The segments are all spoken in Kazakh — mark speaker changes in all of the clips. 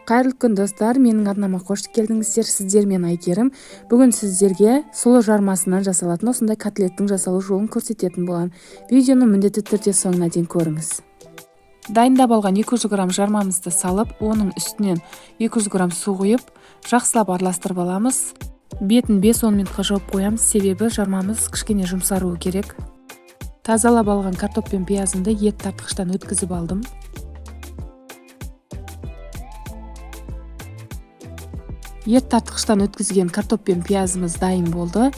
Speaker 1: Қайырлы күн, достар! Менің арнама қош келдіңіздер. Сіздермен Әйгерім. Бүгін сіздерге сұлы жармасынан жасалатын осындай котлеттің жасалу жолын көрсететін боламын. Видеоны міндетті түрде соңына дейін көріңіз. Дайындап алған 200 грамм жармамызды салып, оның үстінен 200 грамм су құйып, жақсылап араластырып аламыз. Бетін 5-10 минутқа жауып қоямыз, себебі жармамыз кішкене жұмсаруы керек. Тазалап алған картоп пен пиязымды ет тартқыштан өткізіп алдым. Ет тартқыштан өткізген картоп пен пиязымыз дайын болды.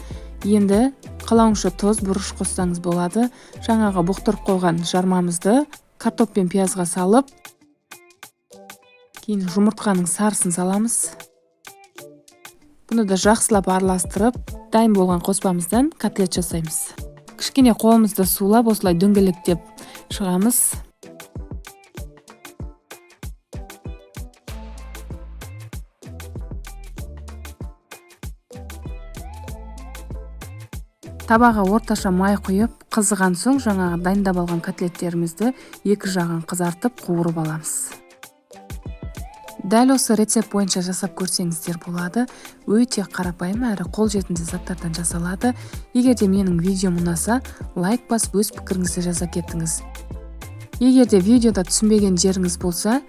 Speaker 1: Енді қалауыңызша тұз, бұрыш қоссаңыз болады. Жаңағы бұқтырып қойған жармамызды картоп пен пиязға салып, кейін жұмыртқаның сарысын саламыз. Бұны да жақсылап араластырып, дайын болған қоспамыздан котлет жасаймыз. Кішкене қолымызды сулап, осылай дөңгелектеп шығамыз. Табаға орташа май құйып, қызыған соң жаңағы дайындап алған котлеттерімізді екі жағын қызартып, қуырып аламыз. Дәл осы рецепт бойынша жасап көрсеңіздер болады. Өте қарапайым әрі қолжетімді заттардан жасалады. Егер де менің видеом ұнаса, лайк басып, өз пікіріңізді жаза кетіңіз. Егер де видеода түсінбеген жеріңіз болса,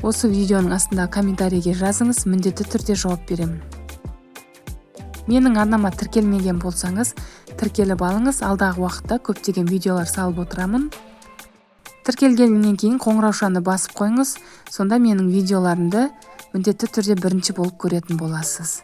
Speaker 1: осы видеоның астындағы комментарийге жазыңыз, міндетті түрде жауап беремін. Менің арнама тіркелмеген болсаңыз, тіркеліп алыңыз. Алдағы уақытта көптеген видеолар салып отырамын. Тіркелгеннен кейін қоңыраушаны басып қойыңыз, сонда менің видеоларымды міндетті түрде бірінші болып көретін боласыз.